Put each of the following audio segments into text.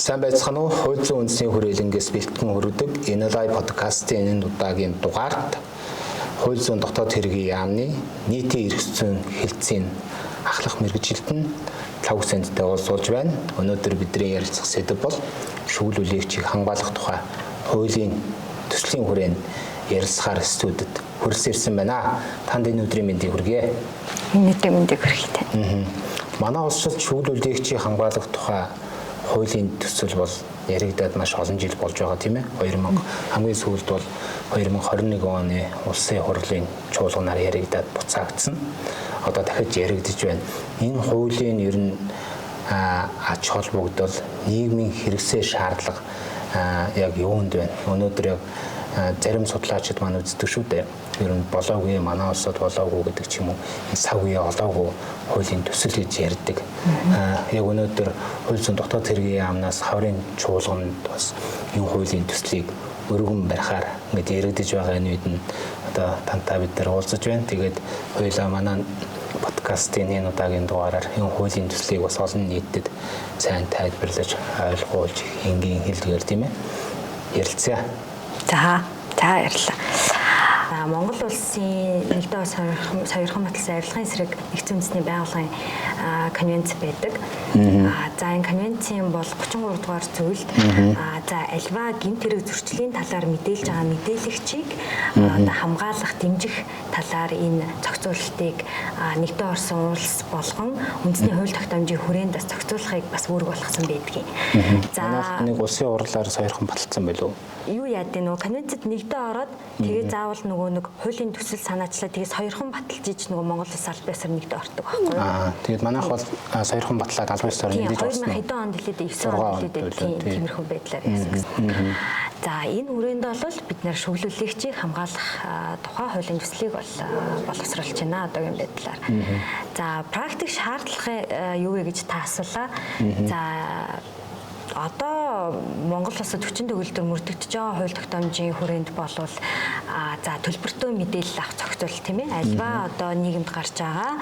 Сайн байцгаана уу? Хууль зүйн үндэсний хүрээлэнгээс бэлтгэн өргөдөг NLI подкастын энэ удаагийн дугаард хууль зүйн дотоод хэргийн яамны нийтийн эрх зүйн хэлтсийн ахлах мэргэжилтэн Лхагва Сэндтэй уулзуулж байна. Өнөөдөр бидний ярилцах сэдэв бол шүүл үлээгчийг хамгаалах тухай хуулийн төслийн хүрээнд ярилцахаар студид хүрэлцэн ирсэн байна. Танд энэ өдрийн мэндийг хүргье. Энэ өдрийн мэндийг хүргье тань. Манай улсад шүүл үлээгчийг хамгаалах тухай хуулийн төсөл бол яригдаад маш олон жил болж байгаа, тийм ээ. 2000 хамгийн сүүлд бол 2021 оны улсын хурлын чуулганаар яригдаад буцаагдсан. Одоо дахиж яригдж байна. Энэ хуулийн ер нь ач холбогдол, нийгмийн хэрэгсээ шаардлага яг юунд байна? Өнөөдөр яг зарим судлаачид маань үздэг шүү дээ. Ер нь болоогүй, манай улсад болоогүй гэдэг ч юм уу, энэ сав үе олоогүй хуулийн төсөл гэж ярьдаг. Яг өнөөдөр хууль зүйн дотоод хэргийн яамнаас хаврын чуулганд бас энэ хуулийн төслийг өргөн барихаар ингэж яригдж байгаа энэ үед нь одоо тантаа бид нар уулзаж байна. Тэгээд хоёулаа манай подкастын энэ удаагийн дугаараар энэ хуулийн төслийг бас олон нийтэд сайн тайлбарлаж, ойлгуулж, энгийн хэлдгээр, тийм ээ, ярилцъя. За, баярлалаа. Монгол улсын нэгдэн сойрхон баталсан авилгын эсрэг нэгдсэн үндэсний байгууллагын конвенц байдаг. За, энэ конвенцийн бол 33 дугаар зүйлд за альва гэмт хэрэг зөрчлийн талаар мэдээлж байгаа мэдээлэгчийг одоо хамгаалах, дэмжих талаар энэ зохицуулалтыг нэгдэн орсон улс болгон үндэсний хууль тогтоомжийн хүрээнд бас зохицуулахыг бас үүрэг болгосон байдгийг. За, нэг улсын хурлаар сойрхон баталсан байлуу? Юу яад вэ, нөгөө конвенцэд нэгдэн ороод, тэгээ заавал нөгөө нэг хуулийн төсөл санаачлаа, тэгээ сойрхон баталж иж нөгөө Монгол улс аль биесээр нэгдэн ордог байхгүй юу? Тэгээд манайх бол сойрхон батлаад аль биесээр нэгдэж орсон. 2000 хэдэн онд хэлээд, 9 онд хэлээд, тийм, тиймэрхүү байдлаар яасан гэсэн. За, энэ хүрээнд бол бид нэр шүглүүлэгчийг хамгаалах тухай хуулийн төслийг бол боловсруулж байна одоогийн байдлаар. За, практик шаардлага юу вэ гэж та асуулаа. За, одоо Монгол улсад хүчин төгөлдөр мөрдөгдөж байгаа хууль тогтоомжийн хүрээнд болвол за төлбөртөө мэдээлэл авах зохицуулалт, тийм ээ, альва одоо нийгэмд гарч байгаа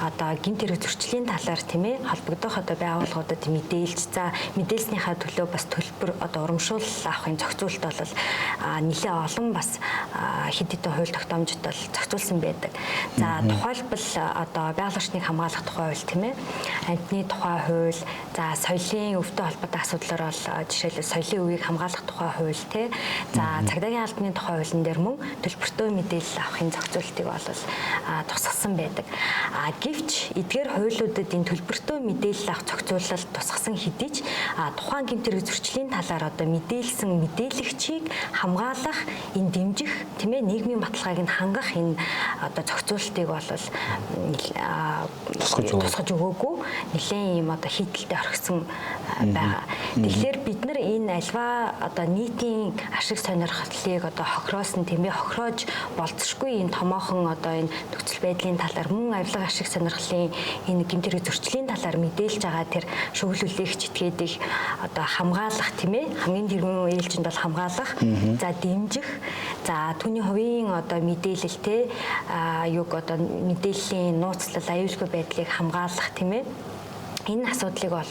одоо гэмт хэрэг зөрчлийн талаар, тийм ээ, холбогдох одоо байгууллагуудад мэдээлж, за мэдээлснийхаа төлөө бас төлбөр одоо урамшуулал авахын зохицуулалт бол нэлээ олон бас хэд хэдэн хууль тогтоомжид бол зохицуулсан байдаг. За, тухайлбал одоо байгалийн хамгаалах тухай хууль, тийм ээ, амьтны тухай хууль, за соёлын өвтэй холбоотой асуудлаар бол жишээлбэл соёлын өвийг хамгаалах тухай хууль, те, за цагдаагийн албаны тухай хуулийн дээр мөн төлбөртөө мэдээлэл авахын зохицуултыг бол тусгасан байдаг. Гэвч эдгээр хуулиудад энэ төлбөртөө мэдээлэл авах зохицуулалт тусгасан хэдий ч тухайн гэмт хэрэг зөрчлийн талаар одоо мэдээлсэн мэдээлэгчийг хамгаалах, энэ дэмжих, тийм ээ, нийгмийн баталгааг нь хангах энэ одоо зохицуултыг бол тусгаж өгөөгүй, нэлээд ийм одоо хийдэлтэй орхисон байгаа. Тэгэхээр бид нар энэ альва одоо нийтийн ашиг сонирхлыг одоо хохироосон, тийм ээ, хохироож болцсохгүй энэ томоохон одоо энэ нөхцөл байдлын талаар, мөн авилга ашиг сонирхлын энэ гэмт хэрэг зөрчлийн талаар мэдээлж байгаа тэр шүглүүлэгч этгээдийг одоо хамгаалах, тийм ээ, хамгийн тэргүүн ээлжинд бол хамгаалах, за дэмжих, за түүний хувийн одоо мэдээлэл, те, юг одоо мэдээллийн нууцлал, аюулгүй байдлыг хамгаалах, тийм ээ, энэ асуудлыг бол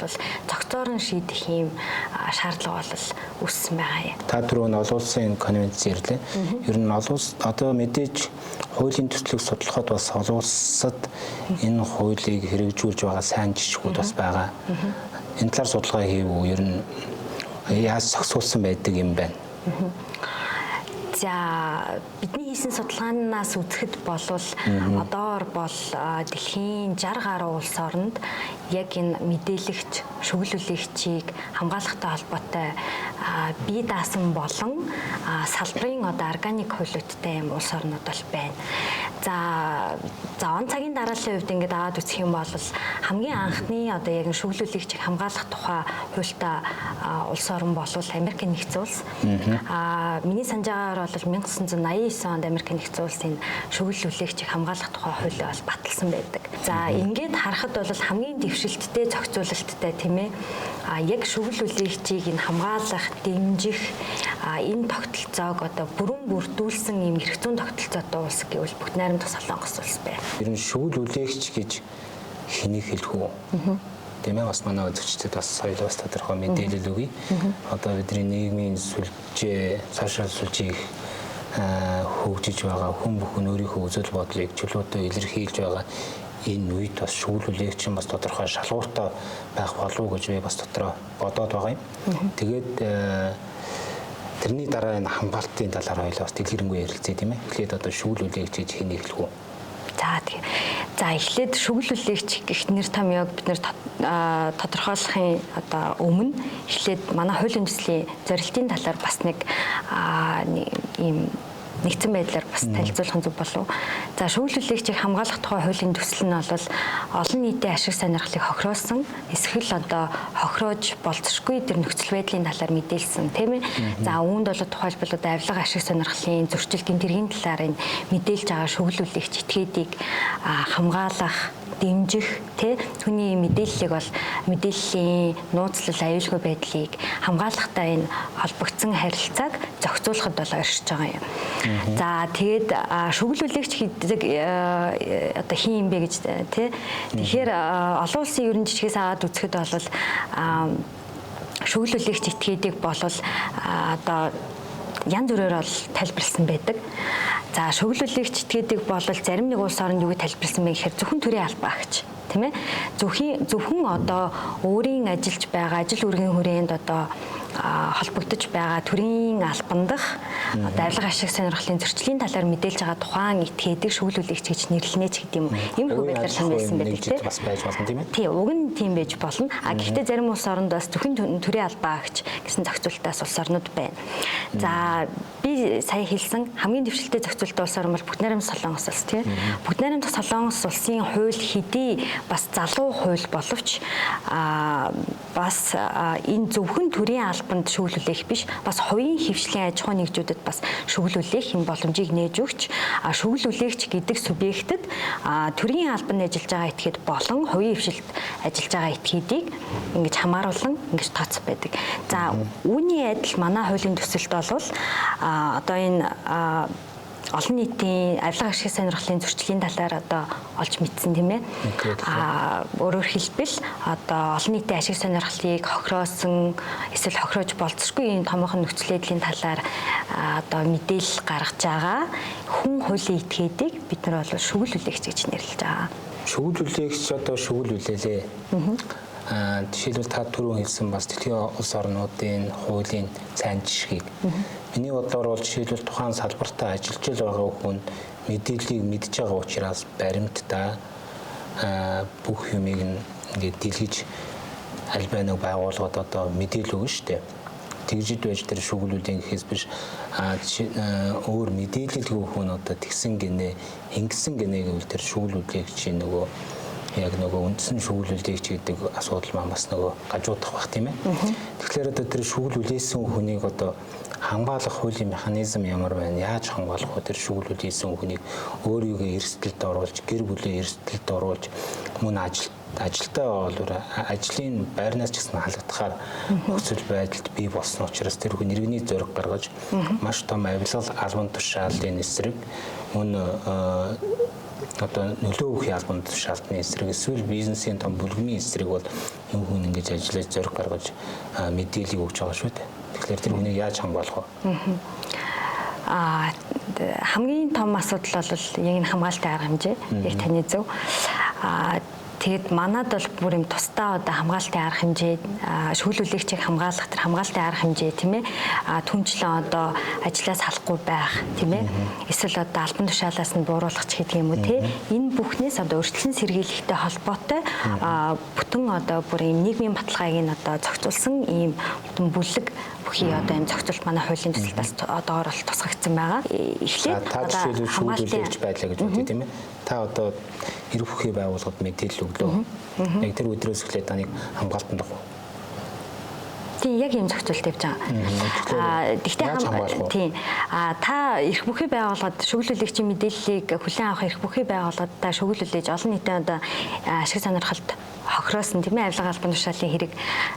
зохицоор нь шийдэх юм шаардлага бол үүссэн байгаа юм. Та түрүү нь олон улсын конвенц ярьлаа. Ер нь олон улс одоо мэдээж хуулийн төслийг судлахад бас олон улсад энэ хуулийг хэрэгжүүлж байгаа сайн жишгүүд бас байгаа. Энэ талаар судалгаа хийв үү? Ер нь яаж зохицуулсан байдаг юм байна? За, бидний хийсэн судалгаанаас үзэхэд болвол одоор бол дэлхийн 60 гаруй улс оронд яг энэ мэдээлэгч, шүглүүлэгчийг хамгаалахтай холбоотой бие даасан болон салбарын одоо органик хуулиудтай юм улс орнууд бол байна. За, он цагийн дарааллын хувьд ингээд аваад үзэх юм бол хамгийн анхны одоо яг шүглүүлэгчийг хамгаалах тухай хуультай улс орн болвол Америк нэгдсэн улс. Миний санаж байгаагаар бол 1989 онд Америк нэгдсэн улсын шүглүүлэгчийг хамгаалах тухай хуулийг бол баталсан байдаг. За, ингээд харахад бол хамгийн дэвшилттэй зохицуулалттай, тийм ээ, яг шүглүүлэгчийг энэ хамгаалах, дэмжих энэ тогтолцоог одоо бүрэн бүрдүүлсэн юм эрх зүйн тогтолцоотой улс гэвэл бүгд найрамдах Солонгос улс байна. Ер нь шүглүүлэгч гэж хэнийг хэлэх үү? Тийм ээ, бас манай үзэгчдэд бас соёл бас тодорхой мэдээлэл өгье. Одоо бидний нийгмийн сүлжээ, сошиал сүлжээг хөгжиж байгаа, хүн бүхэн өөрийнхөө үзэл бодлыг чөлөөтэй илэрхийлж байгаа энэ үед бас шүглүүлэгч бас тодорхой шалгууртай байх болов уу гэж би бас дотроо бодоод байгаа юм. Тэгээд тэрний дараа энэ хамгаалтын талаар хоёлаа бас дэлгэрэнгүй ярилцъя, тийм ээ. Эхлээд одоо шүглүүлэгч гэж хэн эхлэх үү? За тэгээ. За эхлээд шүглүүлэгч гэх нэр томьёог бид нэр тодорхойлохын одоо өмнө эхлээд манай хуулийн төслийн зорилтын талаар бас нэг ийм нэгдсэн байдлаар бас танилцуулах нь зөв болов. За шүглүүлэгчийг хамгаалах тухай хуулийн төсөл нь бол олон нийтийн ашиг сонирхлыг хохироосон эсвэл одоо хохироож болцсохгүй тэр нөхцөл байдлын талаар мэдээлсэн, тийм ээ. За үүнд бол тухайлбал одоо авилга ашиг сонирхлын зөрчил гэмт хэргийн талаар энэ мэдээлж байгаа шүглүүлэгч этгээдийг хамгаалах, дэмжих, тий, түүний мэдээллийг бол мэдээллийн нууцлал аюулгүй байдлыг хамгаалахдаа энэ холбогдсон харилцааг зохицуулахад бол оршиж байгаа юм. За тэгээд шүглүүлэгч гэдэг одоо хин юм бэ гэж, тий. Тэгэхээр олон улсын ерөн жишгээс аваад үзэхэд бол шүглүүлэгч этгээдийг бол одоо янз бүрээр бол тайлбарласан байдаг. За шүглүүлэгч этгээдийг бол зарим нэг улс оронд юу тайлбарласан бэ гэхээр зөвхөн төрийн албаа агч, тийм ээ. Зөвхөн одоо өөрийн ажиллаж байгаа ажил үүргийн хүрээнд одоо холбогдож байгаа төрийн албан дах одоо авилга ашиг сонирхлын зөрчлийн талаар мэдээлж байгаа тухайн этгээдэг шүглүүлэгч гэж нэрлэнэ ч гэдэг юм. Иймэрхүү байдлаар сануулсан байдаг, тийм. Бас байж болно, тийм ээ. Тийм, уг нь тийм байж болно. А гэхдээ зарим улс оронд бас зөвхөн төрийн албаа агч гэсэн зохицуултаас улс орнууд байна. За би сая хэлсэн хамгийн дэвшилтэй зохицуулттай улс орн бол Бүгд найрамдах Солонгос улс, тийм. Бүгд найрамдах Солонгос улсын хууль хэдий бас залуу хууль боловч бас энэ зөвхөн төрийн албанд шүглүүлэх биш, бас хувийн хэвшлийн аж ахуй нэгжүүдэд бас шүглүүлэх юм боломжийг нээж өгч, шүглүүлэгч гэдэг субъектэд төрийн албанд ажиллаж байгаа этгээд болон хувийн хэвшилд ажиллаж байгаа этгээдийг ингэж хамааруулан ингэж тооцох байдаг. За үүний адил манай хуулийн төсөлд бол одоо энэ олон нийтийн авилга ашиг сонирхлын зөрчлийн талаар одоо олж мэдсэн, тийм ээ. Өөрөөр хэлбэл одоо олон нийтийн ашиг сонирхлыг хохироосон эсвэл хохироож болцсохгүй ийм томоохон нөхцөл байдлын талаар одоо мэдээлэл гаргаж байгаа хүн хуулийн этгээдийг бид нар бол шүглүүлэгч гэж нэрлэж байгаа. Шүглүүлэгч одоо шүглүүлээлээ. Жишээлбэл та түрүүн хэлсэн бас дэлхийн улс орнуудын хуулийн сайн жишгийг. Миний бодлоор бол жишээлбэл тухайн салбартаа ажиллаж байгаа хүн мэдээллийг мэдж байгаа учраас баримтдаа бүх юмыг ингээд дэлгэж аль бай нэг байгууллагад одоо мэдээлэл өгнө шүү дээ. Тэгжид байж тэр шүглүүлэн гэхээс биш өөр мэдээлэлгүй хүн одоо тэгсэн гинэ, ингэсэн гинэ гэвэл тэр шүглүүлэгчийн нөгөө яг нөгөө үндсэн шүглүүлэгч гэдэг асуудал маань бас нөгөө гажуудах бах, тийм ээ. Тэгэхээр одоо тэр шүглүүлээсэн хүнийг одоо хамгаалах хуулийн механизм ямар байна? Яаж хамгаалах вэ? Тэр шүглүүлээсэн хүнийг өөрийгөө эрсдэлд оруулж, гэр бүлээ эрсдэлд оруулж, мөн ажилтаа бол ажлын байрнаас ч гэсэн халагдахаар нөхцөл байдалд бий болсон учраас тэр хүн иргэний зориг гаргаж маш том авилгал албан тушаалын эсрэг мөн одоо нөлөө өгөх албан тушаалтны эсрэг эсвэл бизнесийн том бүлгэмийн эсрэг бол энэ хүн ингэж ажиллаж зориг гаргаж мэдээллийг өгч байгаа шүү дээ. Тэгэхээр тэр хүнийг яаж хамгаалах вэ? Хамгийн том асуудал бол яг энэ хамгаалтын арга хэмжээ. Яг таны зөв. Тэгээд манад бол бүр юм тусдаа одоо хамгаалтын арга хэмжээ, шүглүүлэгчийг хамгаалах тэр хамгаалтын арга хэмжээ, тийм ээ. Түнчлэн одоо ажлаас халахгүй байх, тийм ээ. Эсвэл одоо албан тушаалаас нь бууруулах ч гэдэг юм уу, тий. Энэ бүхнээс одоо өрсөлдсөн сэргийлэхтэй холбоотой бүтэн одоо бүр юм нийгмийн баталгааг нь одоо зохицуулсан ийм бүтэн бүлэг бүхий одоо юм зохицуулт манай хуулийн төсөлд бас одоогор бол тусгагдсан байгаа. Эхлээд та жишээлбэл шүглүүлэгч байлаа гэж бодъё, тийм ээ. Та одоо эрх бүхий байгууллагад мэдээлэл өглөө. Яг тэр өдрөөс эхлээд таныг хамгаалтанд авах. Тийм, яг ийм зохицуулт явж байгаа. Тэгтээ тийм. Та эрх бүхий байгууллагад шүглүүлэгчийн мэдээллийг хүлээн авах эрх бүхий байгууллагад та шүглүүлж олон нийтийн одоо ашиг сонирхолд хохироосон, тийм ээ, авилга албан тушаалын хэрэг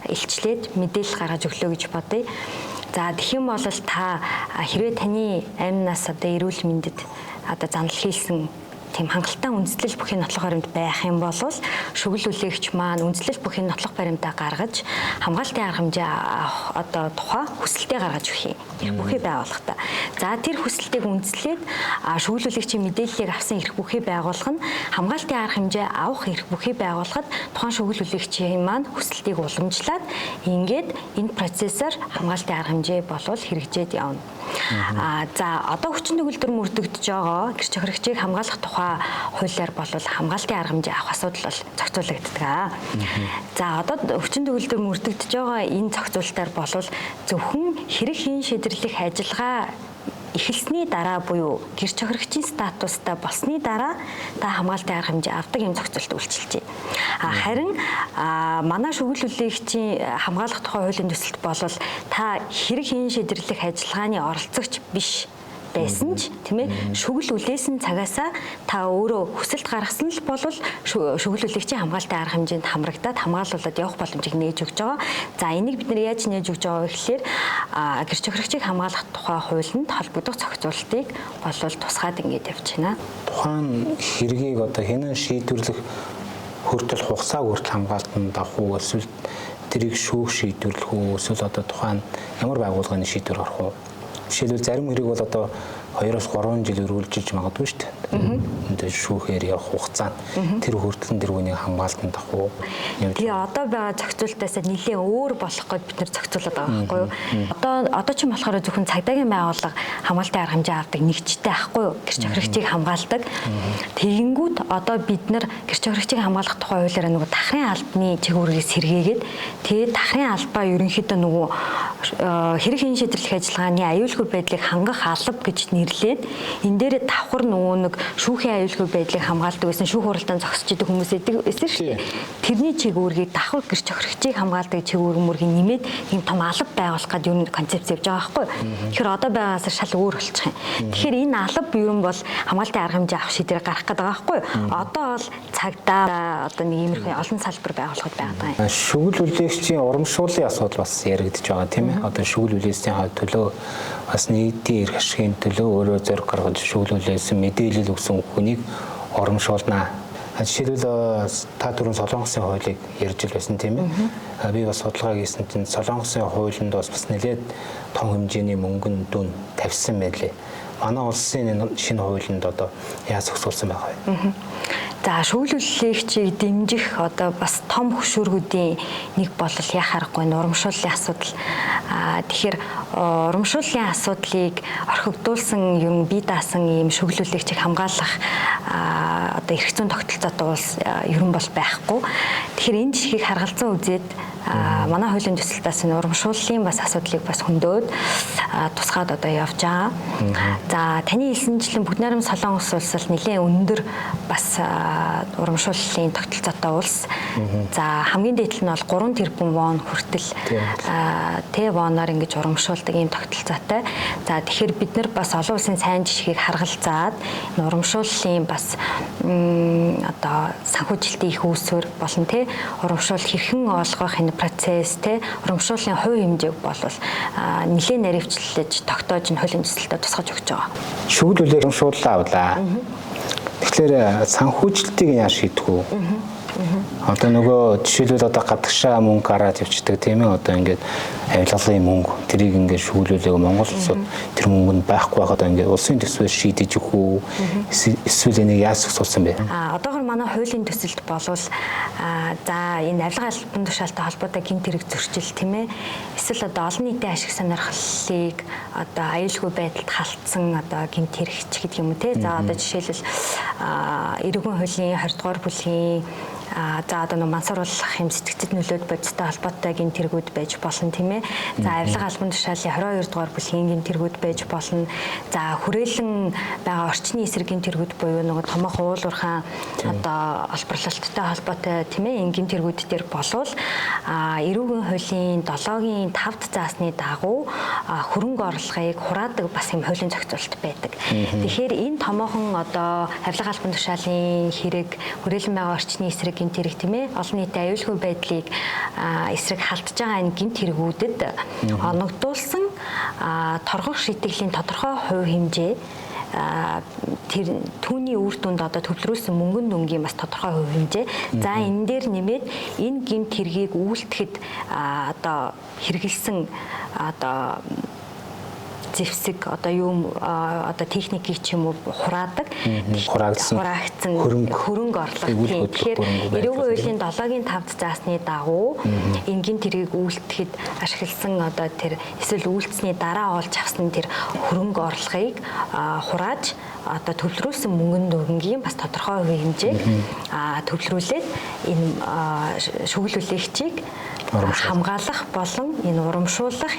илчлээд мэдээлэл гаргаж өглөө гэж бодъё. За тэгэх юм бол та хэрвээ таны амь нас одоо эрүүл мэндэд одоо занал хийсэн тийм хангалттай үндэслэл бүхий нотлох баримт байх юм бол шүгэл үлээгч маань үндэслэл бүхий нотлох баримтаа гаргаж хамгаалтын арга хэмжээ авах одоо тухай хүсэлтээ гаргаж өгөх юм. Эрх бүхий байгууллагатай. За тэр хүсэлтийг үндэслээд шүгэл үлээгчийн мэдээллийг авсан эрх бүхий байгууллага нь хамгаалтын арга хэмжээ авах эрх бүхий байгууллагад тухайн шүгэл үлээгчийн маань хүсэлтийг уламжлаад ингээд энэ процессор хамгаалтын арга хэмжээ болвол хэрэгжээд явна. За одоо хүчин төгөлдөр мөрдөгдөж байгаа гэр хохирогчийг хамгаалах тухай хуулиар болвол хамгаалтын арга хэмжээ авах асуудал бол зохицуулагддаг. За одоо хүчин төгөлдөр мөрдөгдөж байгаа энэ зохицуултаар болвол зөвхөн хэрэг хийн шийдэрлэх ажиллагаа эхэлсний дараа буюу гэр хохирогчийн статустай болсны дараа та хамгаалтын арга хэмжээ авдаг юм зохицуулт үйлчилж байна. Харин манай шүгэл үлээгчийн хамгаалах тухай хуулийн төсөлт болвол та хэрэг хийн шийдэрлэх ажиллагааны оролцогч биш байсан ч тийм ээ шүгэл үлээсэн цагаасаа та өөрөө хүсэлт гаргасан л болвол шүгэл үлээгчийн хамгаалтын арга хэмжээнд хамрагдаад хамгаалуулаад явах боломжийг нээж өгч байгаа. За энийг бид нэр яаж нээж өгч байгаа вэ гэхлээр гэр хохирогчийг хамгаалах тухай хуулинд холбогдох зохицуултыг болвол тусгаад ингэж явж байна. Тухайн хэргийг одоо хэнэн шийдвэрлэх хүртэл хугацаа хүртэл хамгаалтанд авах уу эсвэл тэрийг шүүх шийдвэрлэх үү эсвэл одоо тухайн ямар байгууллагын шийдвэр гарах уу? Жишээлбэл зарим хэрэг бол одоо 2-3 жил үргэлжилж магадгүй шүү дээ. Энд шүүхээр явах хугацаанд тэр хүртэл тэр үнийг хамгаалтанд авах уу? Тэгээ одоо байгаа зохицуултаас нэлээд өөр болох гээд бид нэр зохицуулаад байгаа байхгүй юу? Одоо ч юм болохоор зөвхөн цагдаагийн байгууллага хамгаалтын арга хэмжээ авдаг нэгжтэй байхгүй юу? Гэр хохирогчийг хамгаалдаг. Тэгэнгүүт одоо бид нар гэр хохирогчийг хамгаалах тухай хуулиараа нөгөө дахрын албаны чиг үүргийг сэргээгээд тэгээд дахрын албаа ерөнхийдөө нөгөө хэрэг хийн шийдэрлэх ажиллагааны аюулгүй байдлыг хангах алба гэж нэрлээд энэ дээр давхар нөгөө нэг шүүхийн аюулгүй байдлыг хамгаалдаг байсан шүүх хуралдаан зогсож идэг хүмүүс байсан шүү дээ. Тэрний чиг үүргийг давхар гэр хохирогчийг хамгаалдаг чиг үүрэг мөргийг нэмээд ийм том алба байгуулах гэдэг юм концепц явж байгаа байхгүй. Тэгэхээр одоо байгаас шал өөр болчих юм. Тэгэхээр энэ алба ер нь бол хамгаалтын арга хэмжээ авах шийдвэр гарах гэдэг байгаа байхгүй. Одоо бол цагдаа одоо нэг иймэрхүү олон салбар байгуулахад байгаа юм. Шүгэл үлээгчийн урамшууллын асуудал бас яригдж байгаа тийм ээ. Одоо шүгэл үлээсний төлөө бас нийтийн эрх ашигын төлөө өөрөө зориг гаргаж шүгэл үлээсэн мэдээлэл өгсөн хүнийг урамшуулнаа. Жишээлбэл та түрүүн Солонгосын хуулийг ярьж л байсан тийм ээ. Би бас судалгаа хийсэн чинь Солонгосын хуулинд бас нэлээд том хэмжээний мөнгөн дүн тавьсан байлээ. Манай улсын шинэ хуулинд одоо яаж зохицуулсан байгаа вэ? За шүгэл үлээгчийг дэмжих одоо бас том хөшүүргүүдийн нэг болол яах аргагүй урамшууллын асуудал. Тэгэхээр урамшууллын асуудлыг орхигдуулсан юм бие даасан ийм шүгэл үлээгчийг хамгаалах одоо эрх зүйн тогтолцоотой улс ер нь бол байхгүй. Тэгэхээр энэ жишгийг харгалзан үзээд манай хуулийн төсөлтөөс энэ урамшууллын бас асуудлыг бас хөндөөд тусгаад одоо явж байгаа. За таны хэлсэнчлэн бүгд найрамд Солонгос улс бол нэлээд өндөр бас урамшууллын тогтолцоотой улс. За хамгийн дээд нь бол 3 тэрбум вон хүртэл тэ воноор ингэж урамшуулдаг ийм тогтолцоотой. За тэгэхээр бид нар бас олон улсын сайн жишгийг харгалзаад энэ урамшууллын бас одоо санхүүжилтийн их үүсвэр болон тэ урамшуул хэрхэн олгох энэ процесс тэ урамшууллын хувь хэмжээг болвол нэлээд наривчлаж тогтоож энэ хуулийн төсөлтөд тусгаж өгч байгаа. Шүгэл үлээх урамшууллаа авлаа. Тэгэхээр санхүүжилтийг яаж шийдэх вэ? Одоо нөгөө жишээлбэл одоо гадагшаа мөнгө гараад явчихдаг тийм ээ. Одоо ингээд авилгалын мөнгө тэрийг ингээд шүглүүлээг Монгол улсад тэр мөнгө нь байхгүй байхад ингээд улсын төсвөөс шийдэж өгөх үү? Эсвэл энийг яаж зохицуулсан бэ? Одоогор манай хуулийн төсөлд болвол за энэ авилгын албан тушаалтай холбоотой гэмт хэрэг зөрчил тийм ээ. Эсвэл одоо олон нийтийн ашиг сонирхлыг одоо аюулгүй байдалд халтсан одоо гэмт хэрэгч гэдэг юм уу те. За одоо жишээлбэл эрүүгийн хуулийн 20 дугаар бүлгийн за одоо нэг мансууруулах юм сэтгцэд нөлөөд бодистой холбоотой гэмт хэрэгүүд байж болно тийм ээ. За авилга албан тушаалын 22 дугаар бүлгийн гэмт хэрэгүүд байж болно. За хүрээлэн байгаа орчны эсрэг гэмт хэрэгүүд буюу нөгөө томоохон уулуурхаан одоо олборлолттой холбоотой тийм ээ энэ гэмт хэрэгүүд дээр болвол эрүүгийн хуулийн 7-гийн 5-д заасны дагуу хөрөнгө орлогыг хураадаг бас юм хуулийн зохицуулалт байдаг. Тэгэхээр энэ томоохон одоо авилга албан тушаалын хэрэг хүрээлэн байгаа орчны эсрэг гэмт хэрэг тийм ээ олон нийтийн аюулгүй байдлыг эсрэг халтж байгаа энэ гэмт хэрэгүүдэд оногдуулсан торгох шийтгэлийн тодорхой хувь хэмжээ тэр түүний үр дүнд одоо төвлөрүүлсэн мөнгөн дүнгийн бас тодорхой хувь хэмжээ. За энэ дээр нэмээд энэ гэмт хэргийг үйлдэхэд одоо хэрэгэлсэн одоо зэвсэг одоо юм одоо техникийг ч юм уу хураадаг хураагдсан хөрөнгө орлого. Тэгэхээр эрүүгийн хуулийн 7-гийн 5-д заасны дагуу энэ гэмт хэргийг үйлдэхэд ашигласан одоо тэр эсвэл үйлдсэний дараа олж авсан тэр хөрөнгө орлогыг хурааж одоо төвлөрүүлсэн мөнгөн дүнгийн бас тодорхой хувийн хэмжээг төвлөрүүлээд энэ шүгэл хүлээгчийг хамгаалах болон энэ урамшуулах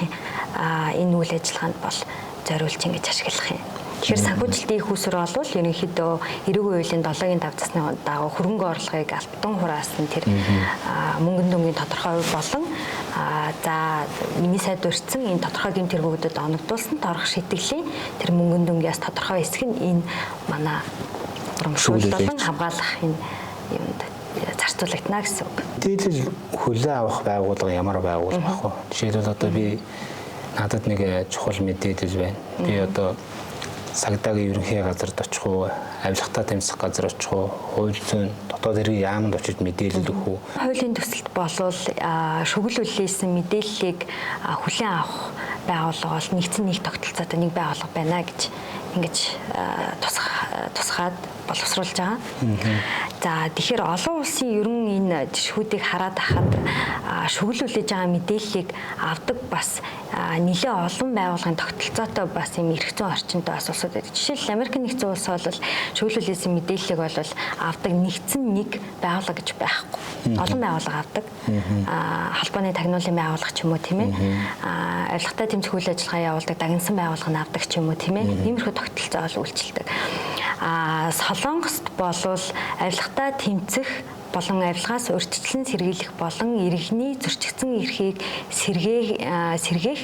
энэ үйл ажиллагаанд бол зориулж ингэж ашиглах юм. Тэгэхээр санхүүжилтийн их усүр бол ерөнхийдөө эрүүгийн хуулийн 7-гийн 5 засны дагуу хөрөнгө орлогыг алтан хураасан тэр мөнгөн дүнгийн тодорхой хувь болон за миний сайд урьдсан энэ тодорхой гэмт хэрэгүүдэд оногдуулсан торох шийтгэлийн тэр мөнгөн дүнгээс тодорхой хэсэг нь энэ манай урамшуулал болон хамгаалах энэ юмд зарцуулагдана гэсэн үг. Мэдээлэл хүлээн авах байгууллага ямар байгууллага байх вэ? Жишээлбэл одоо би надад нэг чухал мэдээлэл байна. Би одоо цагдаагийн ерөнхий газарт очих уу, авилгатай тэмцэх газар очих уу, хууль зүйн дотоод хэргийн яаманд очиж мэдээлэл өгөх үү? Хуулийн төсөлд болвол шүгэл үлээсэн мэдээллийг хүлээн авах байгууллага бол нэгдсэн нэг тогтолцоотой нэг байгууллага байна гэж ингэж тусгаад боловсруулж байгаа. За тэгэхээр олон улсын ерөн энэ жишгүүдийг хараад ахад шүгэл үлээж байгаа мэдээллийг авдаг бас нэлээ олон байгууллагын тогтолцоотой бас юм эрх зүйн орчинтой бас улсууд байдаг. Жишээлбэл Америк нэгдсэн улс бол шүгэл үлээсэн мэдээллийг бол авдаг нэгдсэн нэг байгууллага гэж байхгүй. Олон байгууллага авдаг. Холбооны тагнуулын байгууллага ч юм уу тийм ээ. Авилгатай тэмцэх үйл ажиллагаа явуулдаг дагнасан байгууллага нь авдаг ч юм уу тийм ээ. Иймэрхүү тогтолцоо бол үйлчилдэг. Солонгост болвол авилгатай тэмцэх болон авилгаас урьдчилан сэргийлэх болон иргэний зөрчигдсөн эрхийг сэргээх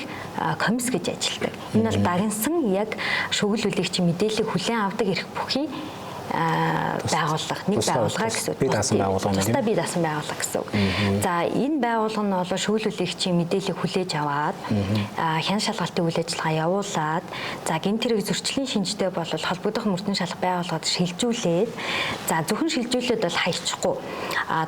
комисс гэж ажилладаг. Энэ бол дагнасан яг шүгэл үлээгчийн мэдээллийг хүлээн авдаг эрх бүхий байгууллага, нэг байгууллага гэсэн үг. Бие даасан байгууллага. Тусдаа бие даасан байгууллага гэсэн үг. За энэ байгууллага нь бол шүгэл үлээгчийн мэдээллийг хүлээж аваад хян шалгалтын үйл ажиллагаа явуулаад за гэмт хэрэг зөрчлийн шинжтэй бол холбогдох мөрдөн шалах байгууллагад шилжүүлээд за зөвхөн шилжүүлээд бол хайчихгүй.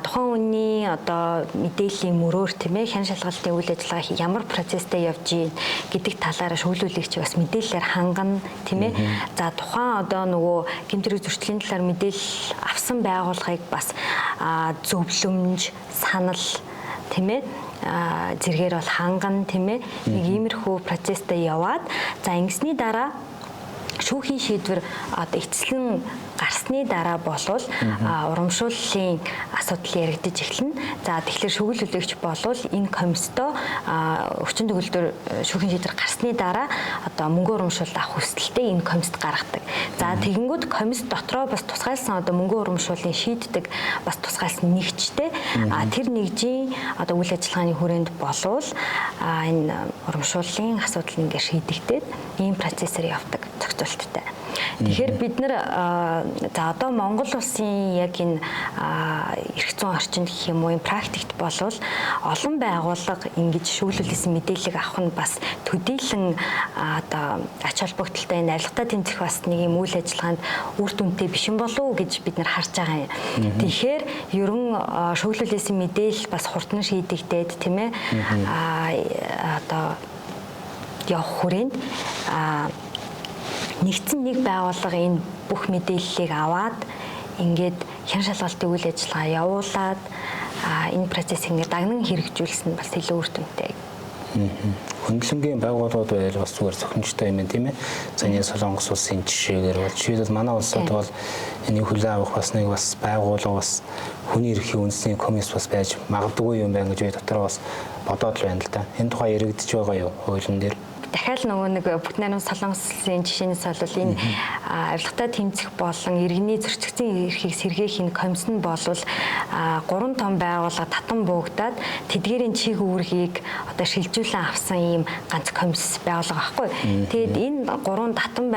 Тухайн үнийн одоо мэдээллийн мөрөөр тийм ээ хян шалгалтын үйл ажиллагаа ямар процесстэй явж гин гэдэг талаараа шүгэл үлээгч бас мэдээллээр хангана тийм ээ. За тухайн одоо нөгөө гэмт хэрэг зөрчлийн талаар мэдээлэл авсан байгууллагыг бас зөвлөмж, санал тийм ээ зэрэгээр бол хангана тийм ээ нэг иймэрхүү процесстэй яваад за ингэсний дараа шүүхийн шийдвэр одоо эцэслэн гарсны дараа болвол урамшууллын асуудал яригдаж эхэлнэ. За тэгэхээр шүгэл хүлээгч болвол энэ комиссдоо өвчин төгөлдөр шүүхийн шийдвэр гарсны дараа одоо мөнгө урамшуулал авах хүсэлтэд энэ комиссд гаргадаг. За тэгэнгүүт комисс дотроо бас тусгайлсан одоо мөнгө урамшууллын шийддэг бас тусгайлсан нэгжтэй. Тэр нэгжийн одоо үйл ажиллагааны хүрээнд болвол энэ урамшууллын асуудал ингээ шийдэгдээд ийм процессор явдаг зохицуулттай. Тэгэхээр бид нар за одоо Монгол улсын яг энэ эрх зүйн орчинд гэх юм уу энэ практикт болвол олон байгууллага ингэж шүүлүүлсэн мэдээллийг авах нь бас төдийлөн одоо ач холбогдолтой энэ авилгатай тэмцэх бас нэг юм үйл ажиллагаанд үр дүнтэй биш юм болов уу гэж бид нар харж байгаа юм. Тэгэхээр ерөн шүүлүүлсэн мэдээлэл бас хурдан шийдэгдээд тийм ээ одоо явах хүрээнд нэгдсэн нэг байгууллага энэ бүх мэдээллийг аваад ингээд хян шалгалтын үйл ажиллагаа явуулаад энэ процесс ингээд дагнан хэрэгжүүлсэн нь бас илүү үр дүнтэй. Хөндлөнгийн байгууллагууд байвал бас зүгээр зохимжтой юм байна тийм ээ. За Солонгос улсын жишээгээр бол жишээлбэл манай улсад бол энийг хүлээн авах бас нэг бас байгууллага бас хүний эрхийн үндэсний комисс бас байж магадгүй юм байна гэж би дотор бас бодоод л байна л да. Энэ тухай яригдж байгаа юу хуулийн дээр? Дахиад нөгөө нэг бүгд найрамд Солонгос улсын жишээнээс бол энэ авилгатай тэмцэх болон иргэний зөрчигдсөн эрхийг сэргээх энэ комисс нь болвол гурван том байгууллага татан буугдаад тэдгээрийн чиг үүргийг одоо шилжүүлэн авсан ийм ганц комисс байгууллага байхгүй. Тэгээд энэ гурван татан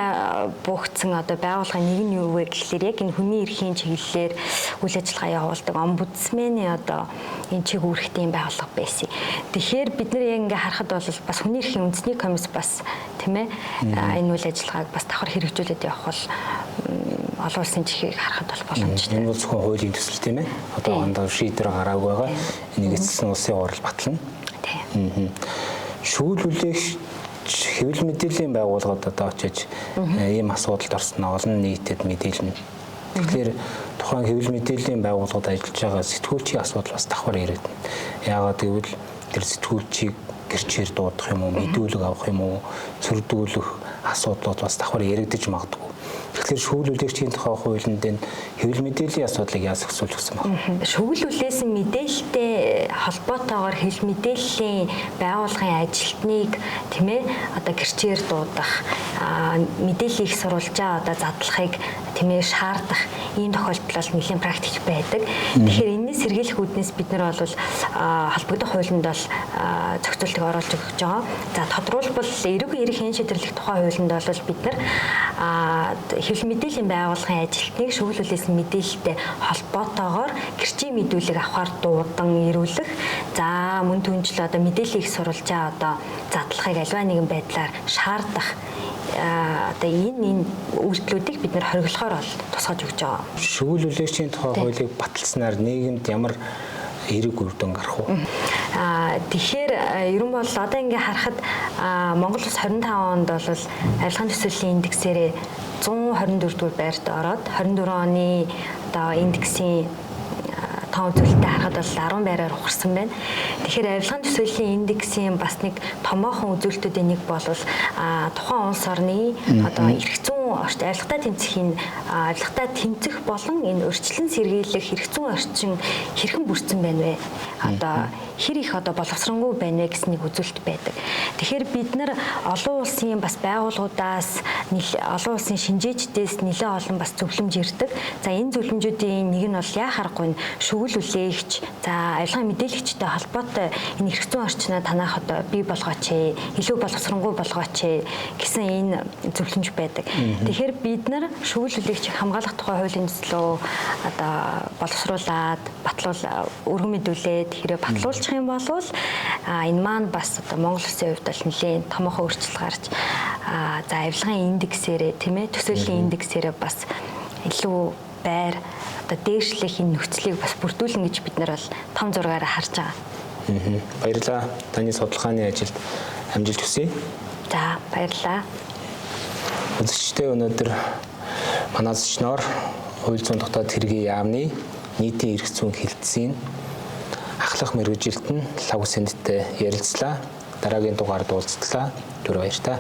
буугдсан одоо байгууллагын нэг нь юу вэ гэхлээр яг энэ хүний эрхийн чиглэлээр үйл ажиллагаа явуулдаг омбудсмены одоо энэ чиг үүрэгтэй юм байгууллага байсан. Тэгэхээр бид нар яг ингээ харахад бол бас хүний эрхийн үндэсний комисс үүднээс бас тийм ээ энэ үйл ажиллагааг бас давхар хэрэгжүүлээд явах бол олон улсын чихийг харахад бол боломжтой. Энэ бол зөвхөн хуулийн төсөл тийм ээ. Одоо ондоо шийдвэр гараагүй байгаа. Энийг эцэс нь улсын хурал батлана. Тийм. Шүүл хүлээгч хэвлэл мэдээллийн байгууллагад одоо очиж ийм асуудалд орсон олон нийтэд мэдээлнэ. Тэгэхээр тухайн хэвлэл мэдээллийн байгууллагад ажиллаж байгаа сэтгүүлчийн асуудал бас давхар яригдана. Яагаад гэвэл тэр сэтгүүлчийг гэрчээр дуудах юм уу, мэдүүлэг авах юм уу, цөрдүүлэх асуудлууд бас давхар яригдаж магадгүй. Тэгэхээр шүүл хүлээгчийн тухай хуулинд энэ хэвлэл мэдээллийн асуудлыг яаж зохицуулж өгсөн бэ? Шүүл хүлээсэн мэдээлэлтэй холбоотойгоор хэвлэл мэдээллийн байгууллагын ажилтныг тийм ээ одоо гэрчээр дуудах, мэдээллийг сурвалжаа одоо задлахыг тийм ээ шаардах ийм тохиолдол бол нэлийн практик байдаг. Тэгэхээр энэний сэргийлэх үүднээс бид нар бол холбогдох хуулинд бол зохицуултыг оруулж өгч байгаа. За тодруулбал эрэг эрх хэн шийдвэрлэх тухай хуулинд бол бид нар хэвлэл мэдээллийн байгууллагын ажилтныг шүүл хүлээсэн мэдээлэлтэй холбоотойгоор гэрчийн мэдүүлэг авахар дуудан ирүүлэх. За мөн түнжил одоо мэдээллийг сурвалжаа одоо задлахыг альва нэгэн байдлаар шаардах одоо энэ үйлдэлүүдийг бид нэр хориглохоор бол тусгаж өгч байгаа. Шүүл хүлээгчийн тухай хуулийг баталснаар нийгэмд ямар эерэг үр дүн гарах вэ? Тэгэхээр ер нь бол одоо ингээ харахад Монгол улс 25 онд бол авилгын төсөөллийн индексээрээ 124 дугаар байрт ороод 24 оны одоо индексийн тоон үзүүлэлтээ харахад бол 10 байраар ухарсан байна. Тэгэхээр авилгын төсөөллийн индексийн бас нэг томоохон үзүүлэлтүүдийн нэг бол тухайн улс орны одоо эрх зүйн орчин, авилгатай тэмцэх энэ авилгатай тэмцэх болон энэ урьдчилан сэргийлэх эрх зүйн орчин хэрхэн бүрдсэн байна вэ? Одоо хэр их одоо боловсронгуй байна вэ гэсэн нэг үзүүлэлт байдаг. Тэгэхээр бид нар олон улсын бас байгууллагуудаас олон улсын шинжээчдээс нэлээд олон бас зөвлөмж ирдэг. За энэ зөвлөмжүүдийн нэг нь бол яа харахгүй шүгэл хүлээгч, за авилгын мэдээлэгчтэй холбоотой энэ эрх зүйн орчноо танах одоо бий болгооч ээ, илүү боловсронгуй болгооч ээ гэсэн энэ зөвлөмж байдаг. Тэгэхээр бид нар шүгэл хүлээгчийг хамгаалах тухай хуулийн төслөө одоо боловсруулад, батлуул өргөн мэдүүлээд хэрэг батлуулчих юм бол энэ маань бас одоо Монгол улсын хувьд бол нэлээд томоохон өөрчлөлт гарч за авилгын индексээрээ тийм ээ төсөөллийн индексээрээ бас илүү байр одоо дээшлэх энэ нөхцөлийг бас бүрдүүлнэ гэж бид нар бол том зургаараа харж байгаа. Баярлалаа. Таны судалгааны ажилд амжилт хүсье. За баярлалаа. Үзэгчдээ өнөөдөр манай зочноор хууль зүйн дотоод хэргийн яамны нийтийн эрх зүйн хэлтсийн ахлах мэргэжилтэн Лхагва Сэндтэй ярилцлаа. Дараагийн дугаард уулзтлаа. Түр баяртай.